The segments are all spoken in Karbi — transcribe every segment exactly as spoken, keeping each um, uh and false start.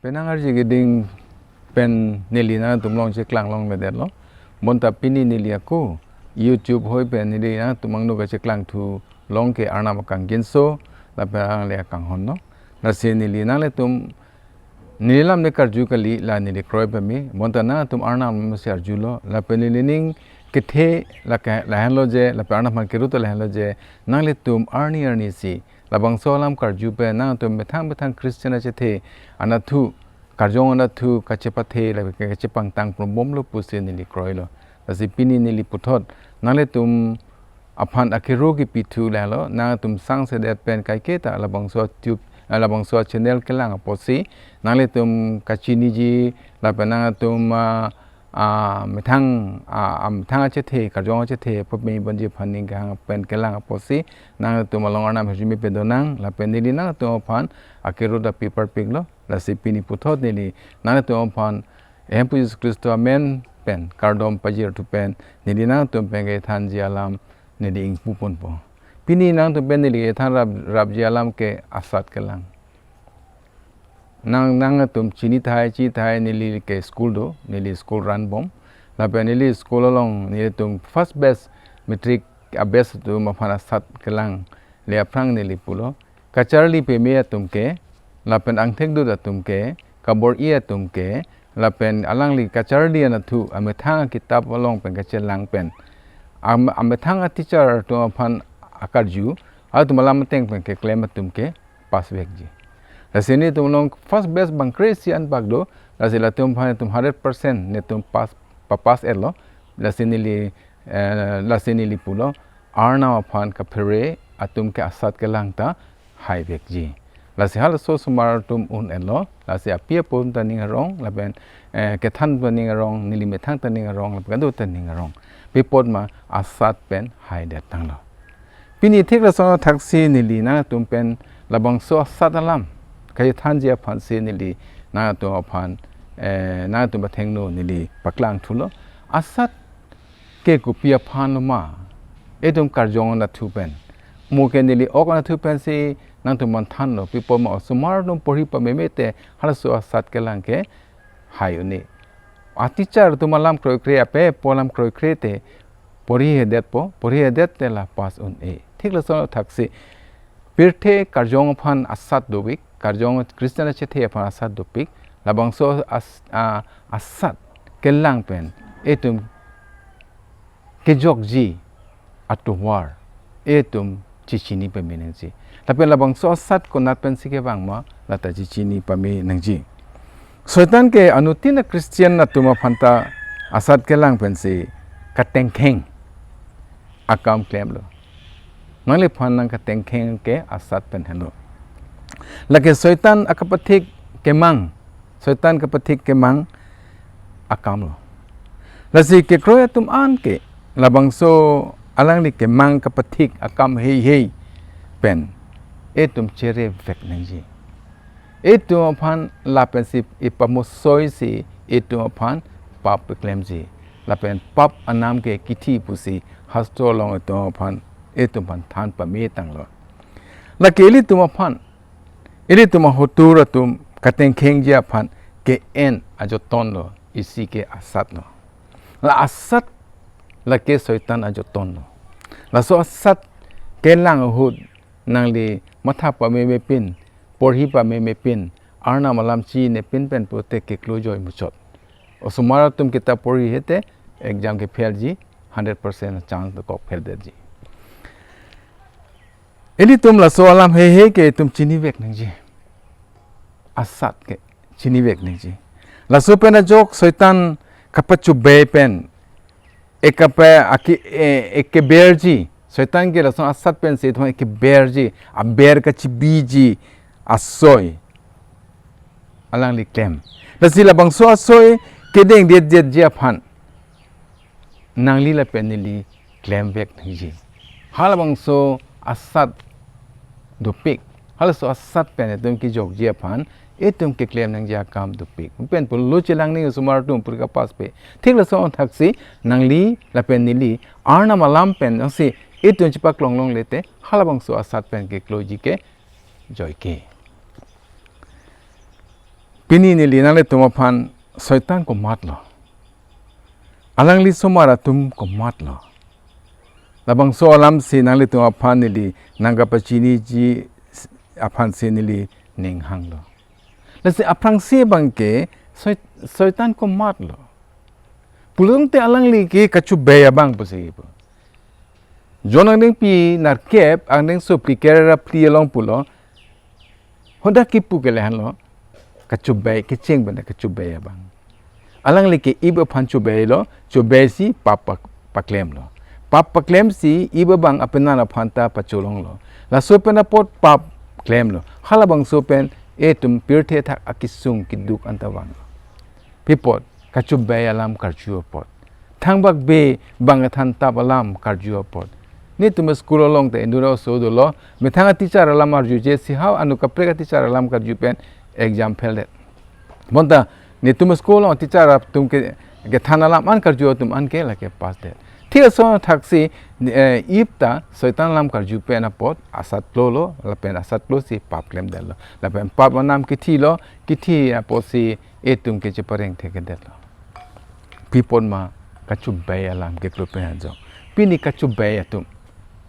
Penang arje keding pen neli nangtum along cheklang longledetlo. Bonta pini neli ako YouTube hoi pen neli nangtum angno kacheklang thu along ke Arnam akangkinso lapen alangli akanghon lo. Lasi neli nanglitum neli lam ne karju kali, la neli kroi pame. Bonta nangtum Arnam masi arjulo. Lapen neli ning kethe la ke lahenlo je, lapen Arnam aphan kerut lahenlo je, nanglitum arni arni si labangso alam karju pen nangtum methang methang Christian achethe anatthu, karjong anatthu kachepathe la kachepangtang pon bomlo pusi neli kroilo. Lasi pini neli puthot nanglitum aphan akero kepi thu lalo, nangtum sangsedet pen kaiketa labangso tube, eh, labangso channel kelang apotsi nanglitum kachiniji lapen nangtum, ah, ah, methang, ah, ah, methang achethe, karjong achethe pame bonji aphan ning kehang pen kelang apotsi nangtum along Arnam ahirjume pedonang, lapen neli nangtum aphan akero ta pi parpiklo. Lasi pini puthot neli nangtum aphan ehemphu Jisu Khristo amen pen kardom pajir thu pen neli nangtum pen kethanji alam neli ingpu ponpo. Pini nangtum pen neli kethan rap, rapji alam ke asat kelang. Nang, nangtum chini tahai, chi tahai, neli ke school do, neli school run bom. Lapen neli school along nelitum first batch, matric a-batch atum aphan asat kelang le aphrang neli pulo. Kacharli pame atum ke, lapen angthek dut atum ke, kabor-i atum ke, lapen alangli kacharli anatthu amethang akitap along pen kachelang pen, am-, amethang ateacher atum aphan akarju, atum alam ateng pen keklem atum ke pass vekji. Lasi nelitum along first batch bang kre-isi anpak do, lasi latum aphan netum hundred percent netum pass, papass etlo. Lasi neli, eh, lasi neli pulo, Arnam aphan kaphere atum ke asat kelang ta hai vekji. Lasi halaso osomar atum un-etlo, lasi api apo ta ning arong, lapen, eh, kethan ta ning arong, neli methang ta ning arong, lapen kadokave ta ning arong. Pi apot ma asat pen haidet tanglo. Pini thik lason athaksi neli nangtum pen labangso asat alam kachethanji aphansi neli nangtum aphan, eh, nangtum athengno neli paklang thulo. Asat ke kopi aphan lo ma? Itum karjong anatthu pen. Mo ke neli ok anatthu pensi nangtum aphan thanlo, pi apot ma osomar atum porhi pameme te halaso asat kelang ke hai un-e. Ateacher atum alam kroikre, ape apo alam kroikre te porhi hedetpo, porhi hedet te la pass un-e. Thik lason athaksi pirthe karjong aphan asat dopik, karjong Christian achethe aphan asat dopik, labangso as-, a, asat kelang pen itum kejokji atovar itum chechini pame nangji. Lapen labangso asat konat pensi kevang ma lata chechini pame nangji. Soitan ke anuttin a-Christian atum aphan ta asat kelang pensi katengkheng akam klemlo. Nangliphan nangkatengkheng ke asat pen henlo. Lake Soitan akapathik kemang, Soitan kapathik kemang akamlo. Lasi kekroi atum an ke labangso alangli kemang kapathik akam heihei pen itum chere vek nangji. Itum aphan lapensi ipamosoisi itum aphan pap peklemji. Lapen pap anam ke kithi pusi hastro along itum aphan, itum aphan than pame tanglo. Lake ilitum aphan, ilitum ahotur atum katengkhengji aphan ke-en ajotonlo, isi ke asatlo. La asat lake Soitan ajotonlo. Laso asat kelang ahut nangli matha pamemepin, porhi pamemepin, Arnam alam chinepin pen pute keklo joi muchot. Osomar atum kitap porhi hete exam ke fail ji, hundred percent chance dokok fail detji. Ilitum laso alam heihei ke itum chini vek nangji. Asat ke chini vek nangji. Laso pen ajok Soitan kapachobei pen ekape aki, e, ekeberji. Soitan ke lason asat pensi ithom ekeberji, aber kachibiji asoi alangli klem. Lasi labangso asoi kedengdetdetji aphan nangli lapen neli klem vek nangji. Halabangso asat dopik, halaso asat pen itum kejokji aphan itum keklem nangji akam dopik. Pen pulo chelang ning osomar atum purika pass pe. Thik lason thaksi nangli lapen neli Arnam alam pen jongsi itum chepaklong longle te halabangso asat pen kekloji ke joike. Pini neli nanglitum aphan Soitan komatlo? Alangli osomar atum komatlo? Labangso alamsi nanglitum aphan neli nangkapachiniji aphansi neli ning hanglo. Lasi aphrangsi abangke Soi-, Soitan komatlo? Pulangte alangli ke kachobei abang pusi pu. John angdengpi nerkep angdengso phlikep ra phli along pulo. Hadak kipu ke lahenlo, kachobei, kecheng benda kachobei abang. Alangli ke ip aphan chobeilo, chobeisi pap pak-, paklemlo. Pap paklemsi ip abang apenan aphanta pacholonglo. Laso pen apot pap klemlo. Halabangso pen etum pirthe athak akesung keduk anta vanglo. Pi apot, kachobei alam karju apot. Thangbak be bang kethan tap alam karju apot. Netum school along te inut aso dolo, methang a-teacher alam arjuje, si hau anu kaprek a-teacher alam karju pen exam fail det. Bonta, netum school along teacher atum ke, kethan alam an karju atum an ke lake pass det. Thik ason thaksi, eh, ip ta Soitan alam karju pen apot asatlo lo, lapen asatlo si pap klemdetlo. Lapen pap anam kithilo, kithi apotsi etum ke chepareng thekdetlo. Pi apot ma kachobei alam ke klo pen ajok. Pini kachobei atum,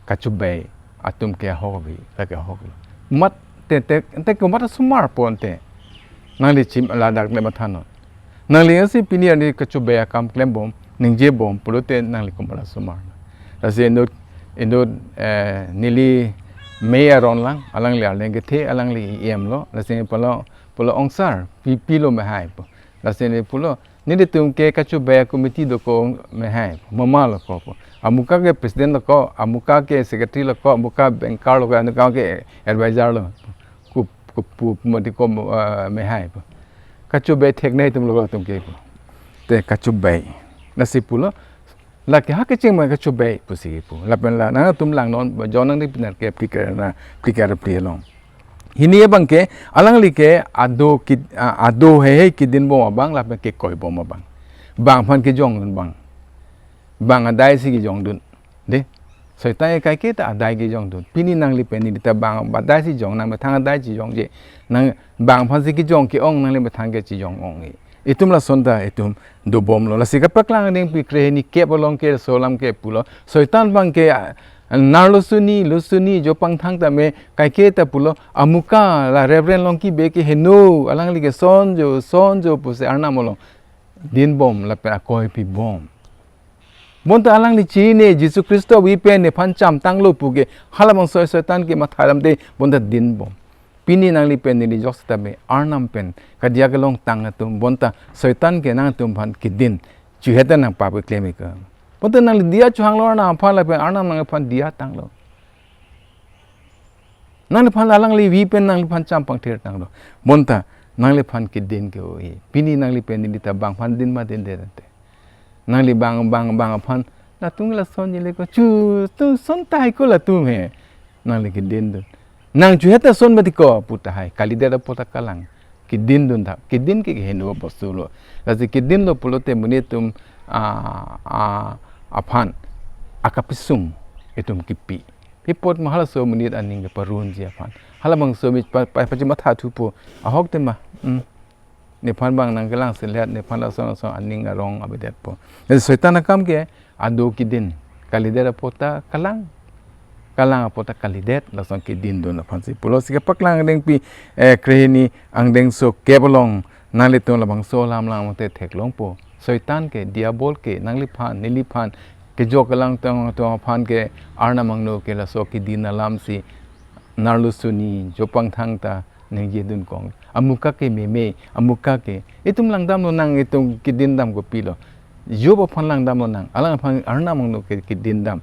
kachobei atum ke ahok avi, lake ahoklo. Mat te, te, te komat asomar ponte. Nangli chim ladak le mathanon. Nangli ansi pini arni kachobei akam klembom, ningjebom pulote nangli komat asomar. Lasi inut, inut, eh, neli mei aron lang, alangli arleng kethe, alangli E M lo, lasi pulo, pulo ongsar, pi, pilo mehai pu. Lasi neli pulo, nelitum ke kachobei committee dokok mehai, mama lo ko pu. Amuka ke president lo ko, amuka ke secretary lo ko, amuka banker lo ko, amuka ke advisor lo. Kup, kup, kup, mati ko, eh, mehai pu. Kachobei theknei atum lo ko atum ke pu. Te kachobei. Lasi pulo, lake ha kecheng ma kachobei pusi pu. Lapen la nangtum langnon, John angdengpi nerkep phlikep ra phlikep ra phli along. Hini abangke, alangli ke ado ki, a, ado heihei kedinbom abang, lapen kekoibom abang. Bang aphan kejongdun abang. Bang adaisi kejongdun. De. Soitan ke kaike ta adai kejongdun. Pini nangli pen neli ta bang adaisi jong, nang methang adai si jongje. Nang bang aphansi kejong ke-ong, nangli methang ke chejong ong-e. Itum lason ta itum dobomlo. Lasi kapaklang angdengpi krehini kep along ke laso alam ke pulo. Soitan abangke, ah, Narlusuni, Lusuni, Jopangthang tame kaike ta pulo. Amuka la Reverend Longki Bey ke heno, alangli ke sonjo, sonjo pusi Arnam along dinbom lapen akoi pibom. Bonta alangli chine Jisu Khristo avi pen nephan chamtanglo puke halabangso Soitan ke matha damde bonta dinbom. Pini nangli pen neli jok setame Arnam pen kadiya kelongtang atum bonta Soitan ke nangtum aphan kedin. Chuheta nang pap keklem ik. Bonta nangli diya chohanglo Arnam aphan lapen Arnam nangphan diya tanglo. Nangliphan alangli avi pen nangliphan champangthir tanglo. Bonta nangliphan kedin ke-oi. Pini nangli pen neli ta bang aphan din ma dindetde. Nangli bang, bang, bang aphan. Latum lason jile ko chu, tu son tahai ko latum he. Nangli kedindun. Nang chuheta son mati ko pu tahai. Kalidet apot ta kalang. Kedindun tha. Kedin ke keheno bostu lo. Lasi kedinlo pulote monit atum, ah, ah, aphan. Akapesung itum kipi. Pi apot ma halaso monit aning keparunji aphan. Halabangso mi pa, pa, pachimatha thupo. Ahok tema. Hmm. Nephan bang nangkelang selet, nephan lason lason aning arong avedetpo. Jadi Soitan akam ke ado kedin. Kalidet apot ta kalang. Kalang apot ta kalidet, lason kedindun aphansi pulo. Si kapaklang angdengpi, eh, krehini angdengso kep along nanglitum labangso alam lang te theklongpo. Soitan ke, diabol ke, nangliphan, neliphan, kejok kelangtang tong aphan ke, Arnam angno ke laso kedin alamsi, Narlusuni, Jopangthang ta, ningjedun kong. Amuka ke meme, amuka ke. Itum langdamlo nang itum kedindam kopilo. Job aphan langdamlo nang. Alangphan Arnam angno ke kedindam.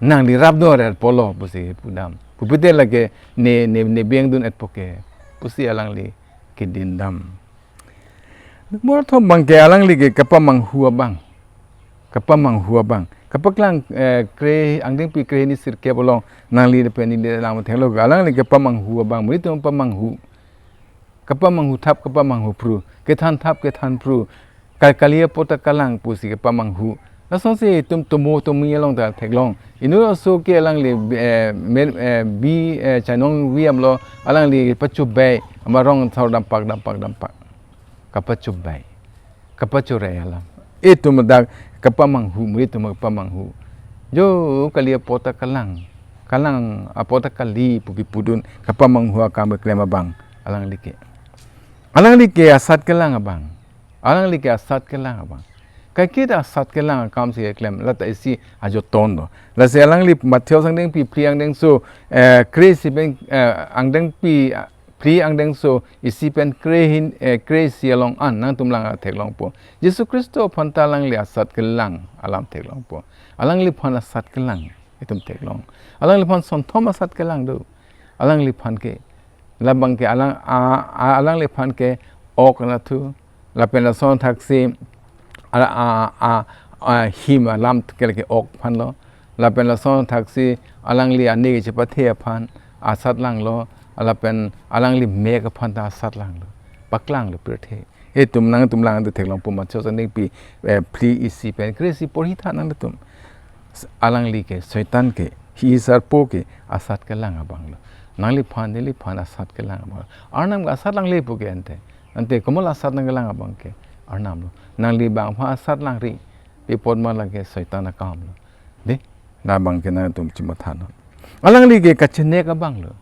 Nangli rapdun rer pulo pusi pudam. Pupite lake ne, ne, ne bengdun etpo ke. Pusi alangli kedindam. Mor thom abangke alangli ke kapamanghu abang. Kapamanghu abang. Kapaklang, eh, kre, angdengpi krehini sirkep along nangli pen neli lang thenglo alangli kapamanghu abang. Monit atum pamanghu. Kapamanghu thap, kapamanghu phru. Kethan thap, kethan phru. Kal-, kali apot ta kalang pusi kapamanghu. Lasonsi itum tomo tomi along ta theklong. Inut aso ke alangli, eh, mer-, eh, bi, eh, chainong viam lo, alangli pachobei, amarong thor dampak, dampak, dampak. Kapachobei. Kapachorai alam. Itum dak kapamanghu, itum kapamanghu. Jo kali apot ta kalang. Kalang apot ta kali pu kipudun kapamanghu akam keklem abang. Alangli ke. Alangli ke asat kelang abang. Alangli ke asat kelang abang. Kaiketa asat kelang akam si keklem lata isi ajoton do. Lasi alangli Matheus angdengpi phli angdengso, eh, kre-isi pen, eh, angdengpi, ah, phli angdengso isi pen kre-hini, eh, kre-isi along an nangtum lang theklongpo. Jisu Khristo aphan ta alangli asat kelang alam theklongpo. Alangliphan asat kelang itum theklong. Alangliphan sonthom asat kelang do. Alangliphan ke labang ke alang, a, a, alangliphan ke ok nathu, lapen lason thaksi a, a, a, a, him alam ke lake ok aphan lo, lapen lason thaksi alangli ani kechepathe aphan asat langlo, lapen alangli mek aphan ta asat langlo, paklang lo pirthe. Itum nangtum lang te theklongpo Matheus angdengpi, eh, phli isi pen kre-isi porhi tha nangtum. Alangli ke, Soitan ke, hi-i sarpo ke asat kelang abang lo. Nangliphan, neliphan asat kelang abang lo. Arnam ke asat langle pu ke ante. Ante komat asat nangkelang abang ke Arnam lo. Nangli bang aphan asat langri, pi apot ma lake Soitan akam lo. De, labang ke nangtum chimatha non. Alangli ke kachenek abang lo.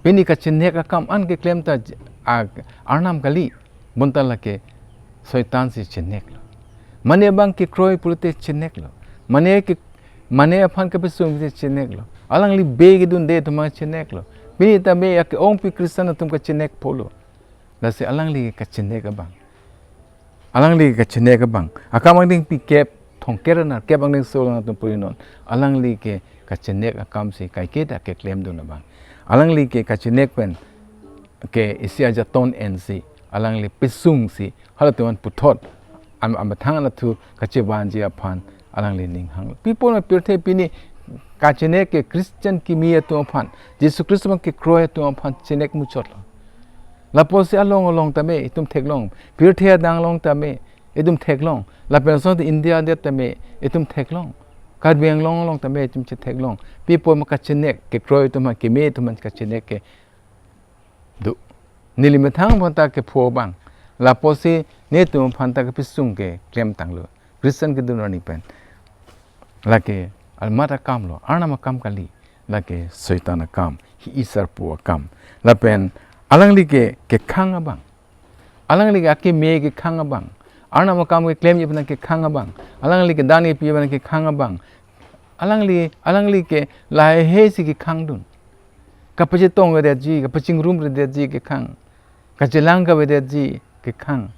Pini kachenek akam an keklem ta j-, a, Arnam kali, bonta lake Soitan si chenek lo. Mane abang kekroi pulote chenek lo. Mane ke, mane aphan kepesung si chenek lo. Alangli be kedunde atum chenek lo. Pini ta be ake-ongpi Christian atum kachenek polo. Lasi alangli kachenek abang. Alangli kachenek abang. Akam angdengpi kep, thomkep ra nerkep angdengso along atum puri non. Alangli ke kachenek akam si kaiketa keklemdun abang. Alangli ke kachenek pen ke isi ajoton ensi alangli pesung si halatum an puthot am, amethang anathu kachevanji aphan alangli ning hang. Pi apot ma pirthe pini kachenek ke Christian kimi atum aphan, Jisu Khristo aphan kekroi atum aphan chenek muchot lo. Lapusi along along tame itum theklong, pirthe adang along tame itum theklong, lapen asonte India adet tame itum theklong, Karbi Anglong along tame itum chetheklong. Pi apot ma kachenek kekroi atum aphan, kimi atum aphan kachenek ke do. Neli methang aphan ta kepho abang. Lapusi netum aphan ta kepesung keklem tanglo. Christian kedun arni pen. Lake almat akam lo, Arnam akam kali. Lake Soitan akam, hi-i sarpo akam. Lapen alangli ke kekhang abang. Alangli ke akeme kekhang abang. Arnam akam keklemji aphan kekhang abang. Alangli ke dan kepi aphan kekhang abang. Alangli, alangli ke lahei si kekhangdun. Kapachetong kedetji, kapachingrum kedetji kekhang. Kachelang kavedetji kekhang.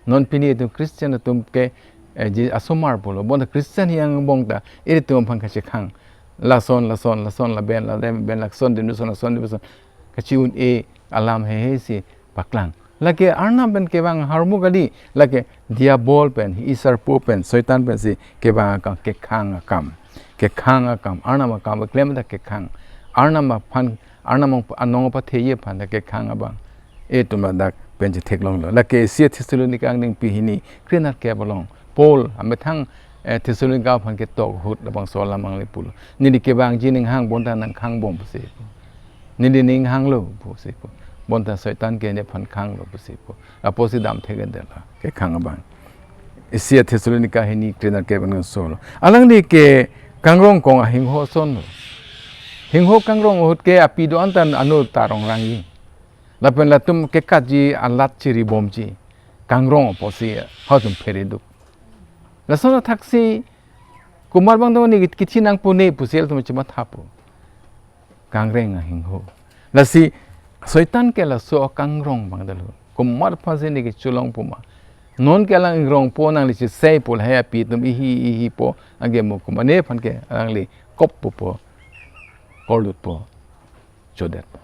Non pini itum Christian atum ke, eh, ji asomar pulo. Bonta Christian hi angbong ta ilitum aphan kachekhang. Lason, lason, lason, laben, laben, ben, lason, dinu son, lason, dinu son. Kachi-un-e alam heihei si paklang. Lake Arnam pen kevang ahormu kali, lake Diabol pen, hi-i sarpo pen, Soitan pensi kevang akam, kekhang akam. Kekhang akam, Arnam akam keklem ta kekhang. Arnam aphan, Arnam anong patheji aphan ta kekhang abang. Itum ladak pen chetheklonglo. Lake isi Thessalonika angdengpi hini, kre nerkep along Paul amethang, eh, Thessalonika aphan ketok ahut labangso alam alangli pulo. Neli kevangji ning hang, bonta nang khangbom pusi. Neli ning hanglo pusi pu. Bonta Soitan ke nephan khanglo pusi pu. Lapusi damthekdetlo kekhang abang. Isi Thessalonika hini kre nerkep angdengso lo. Alangli ke kangrong kong ahingho ason lo. Hingho kangrong ahut ke api do-an ta ano ta rongrangji. Lapen latum kekatji alat chiribomji. Kangrong apotsi halatum phereduk. Lason athaksi komat abang do ni kithi nangpo ne pusi latum chimathapo. Kangreng ahingho. Lasi Soitan ke laso kangrong abang dolo. Komat aphansi ne kecholong puma. Non ke alang ingrongpo, nangli chesei pu lahei api atum ihi ihi po, age mo komat ne aphan ke alangli kop pupo. Korlutpo. Chodetpo.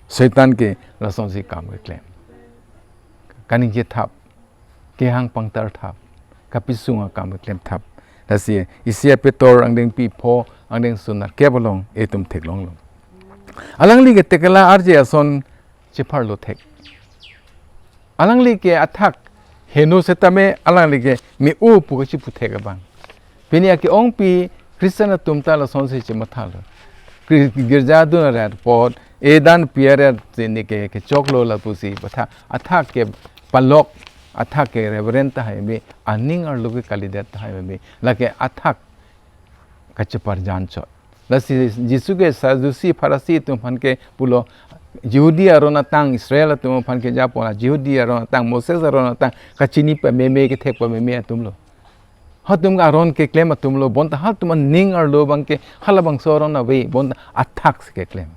Soitan ke lasonsi kam keklem. Kaningje thap. Kehang pangtar thap, kapesung akam keklem thap. Lasi isi Peter angdengpi pho, angdengso nerkep along itum theklonglo. Alangli ke tekela arje ason chepharlo thek. Alangli ke athak heno setame alangli ke me-o pu kachiputhek abang. Pini ake-ongpi Christian atum ta lasonsi chemathalo. Kri-, girja dun arat apot, e dan pi arat si ne ke, kechoklo lapusi patha, athak ke palok athak ke Reverend tahai me, aning arlo ke kalidet tahai me, lake athak kacheparjan chot. Lasi Jisu ke Sadusi Pharisi atum aphan ke pulo, Jihudi aron atang, Israel atum aphan ke japo la, Jihudi aron atang, Moses aron atang kachini pameme, kethek pameme atum lo. Hatum ke aron keklem atum lo, bonta hatum aning arlo abang ke halabangso aron ave, bonta athak si keklem.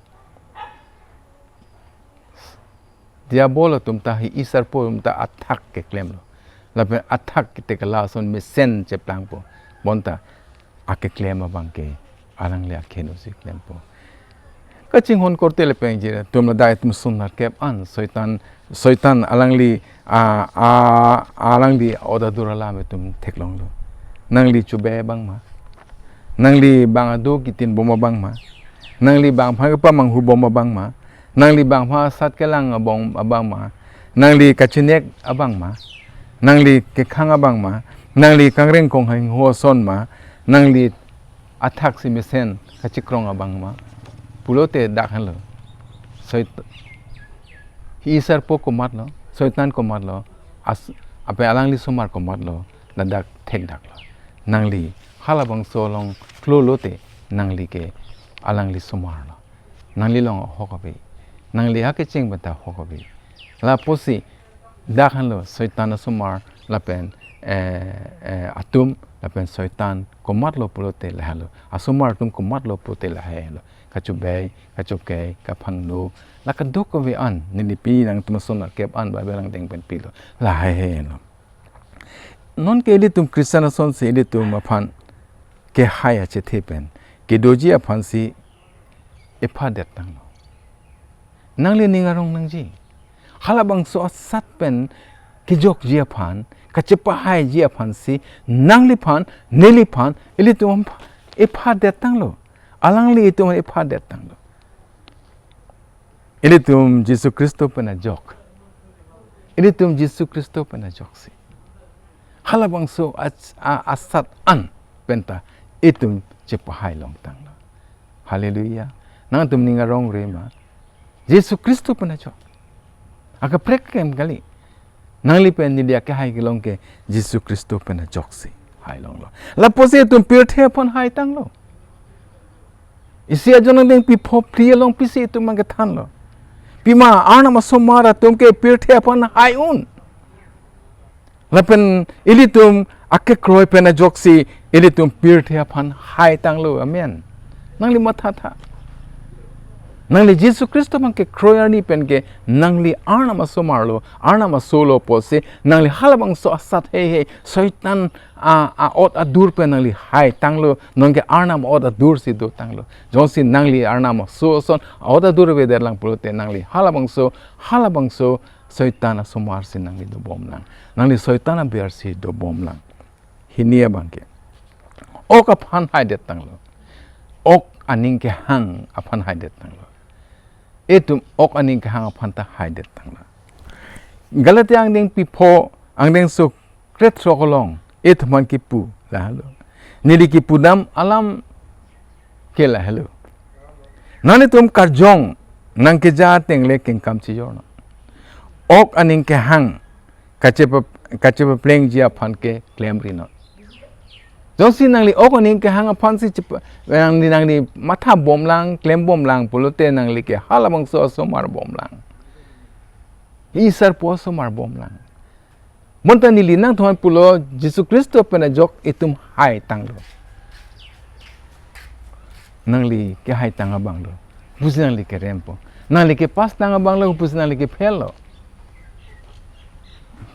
Diabol atum ta, hi isarpo atum ta athak keklem lo. Lapen athak ketekala ason mesen cheplangpo. Bonta akeklem abang ke alangli akheno si klempo. Kachinghon korte le pengjir atum, ladak itum ason nerkep an, Soitan, Soitan alangli, a, a, alangli oda dur alam itum theklonglo. Nangli chube abang ma? Nangli bang ado kitin bom abang ma? Nangli bang aphan kepamanghu bom abang ma? Nangli bang aphan asat kelang abang, abang ma? Nangli kachinek abang ma? Nangli kekhang abang ma? Nangli kangreng konghang ho ason ma? Nangli athak si mesen kachikrong abang ma? Pulote dak henlo. Soit-, hi isarpo komatlo, Soitan komatlo, as-, ape alangli asomar komatlo, ladak thekdaklo. Nangli halabangso along klolote nangli ke alangli asomar lo. Nangli along ahok ave. Nangli akecheng benta ahok ave. Lapusi dak henlo Soitan asomar lapen, eh, eh, atum lapen Soitan komatlo pulote lahelo. Asomar atum komatlo pulote lahelo. Kachube, kachoke, kaphangno, la kadokave an, neli pini nangtum ason nerkep an Bible angdeng pen pilo. Lahelo. Nonke ilitum Christian asonsi ilitum aphan kehai achethe pen kedoji aphansi ephadet tanglo. Nangli ning arong nangji. Halabangso asat pen kejokji aphan, kachepahaiji aphansi nangliphan, neliphan, ilitum ephadet tanglo. Alangli itum ephadet tanglo. Ilitum Jisu Khristo pen ajok. Ilitum Jisu Khristo pen ajoksi halabangso as-, a-, asat an penta itum chepahai longtanglo. Haleluya. Nangtum ning arong re ma? Jisu Khristo pen ajok. Akaprek kem kali. Nangli pen neli akehai kelong ke Jisu Khristo pen ajoksi hai longlo. Lapusi itum pirthe aphan haitanglo. Isi ajon angdengpi pho phli along pisi itum abang kethanlo? Pima Arnam asomar atum ke pirthe aphan hai un. Lapen ilitum akekroi pen ajoksi ilitum pirthe aphan haitanglo. Amen. Nangli mathatha. Nangli Jisu Khristo abang kekroi arni pen ke nangli Arnam asomar lo, Arnam aso lo pusi nangli halabangso asat heihei Soitan a, a-ot adur pen nangli haitanglo, nonke Arnam ot adur si dotanglo. Jongsi nangli Arnam aso ason a-ot adur avedet lang pulote nangli halabangso, halabangso Soitan asomar si nangli dobomlang. Nangli Soitan aber si dobomlang. Hini abang ke. Ok aphan haidet tanglo. Ok aning kehang aphan haidet tanglo. Itum ok aning kehang aphan ta haidet tanglo. Galatia angdengpi pho, angdengso krethrok along itum aphan kipu lahelo. Neli kipudam alam ke lahelo. Nanglitum karjong nangkeja ateng le kengkam chijornon. Ok aning kehang kachepa-, kachepaplengji aphan ke klemrinon. Jongsi nangli ok aning kehang aphansi chepa-, nangli, nangli matha bomlang, klem bomlang pulote nangli ke halabangso asomar bomlang. Isarpo asomar bomlang. Bonta neli nangtum aphan pulo, Jisu Khristo pen ajok itum haitanglo. Nangli kehaitang abang lo. Pusi nangli kerempo. Nangli kepass tang abang lo, pusi nangli kefail lo.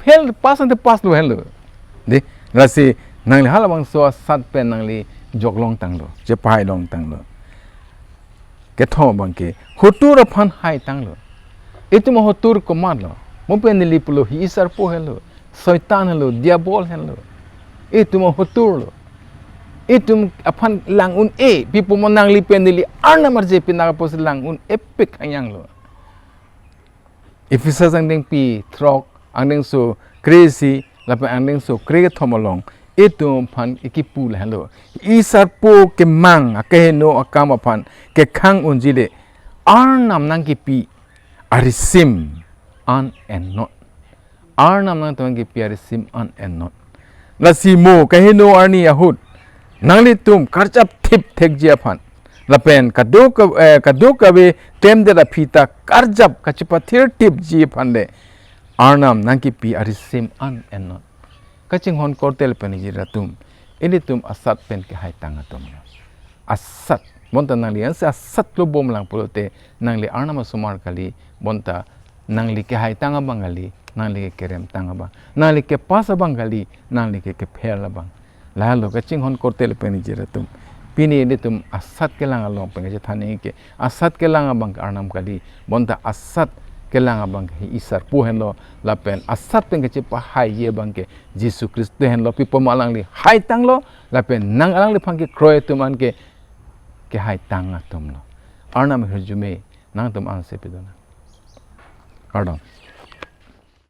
Fail, pass ante pass lo henlo. Dei, lasi nangli halabangso asat pen nangli jok longtanglo, chepahai longtanglo. Kethom abang ke hotur aphan haitanglo. Itum ahotur komatlo? Mo pen neli pulo hi isarpo henlo, Soitan henlo, Diabol henlo. Itum ahotur lo. Itum aphan lang un-e, pi pumo nangli pen neli Arnam arje pinaka pusi lang un-epik hanyang lo. Ephesus angdengpi throk, angdengso kre-isi lapen angdengso krekethom along itum aphan ikipu lahenlo. Isarpo kemang akeheno akam aphan kekhang unji le Arnam nangkipi arisim an ennon. Arnam nangtum nangkipi arisim an ennon. Lasi mo kaheno arni ahut nanglitum karjap thip thekji aphan, lapen kaduk, eh, kadokave klemdet aphi ta karjap kachipathir thipji aphan le Arnam nangkipi arisim an ennon. Kachinghon korte lapen ijir atum, ilitum asat pen kehaitang atum. Asat, bonta nangli ansi asat lo bom lang pulote, nangli Arnam asomar kali, bonta nangli kehaitang abang kali, nangli kekeremtang abang, nangli kepass abang kali, nangli ke kefail abang. Lahelo kachinghon korte lapen ijir atum, pini ilitum asat kelang along pen kachethan nangji ke, asat kelang abang ke Arnam kali, bonta asat kelang abang ke isarpo henlo, lapen asat pen kachipahaiji abang ke Jisu Khristo henlo, pi apot ma alangli haitanglo, lapen nang alangliphan kekroi atum an ke kehaitang atumlo. Arnam ahirjume nangtum ansi pidun nang. Kardom.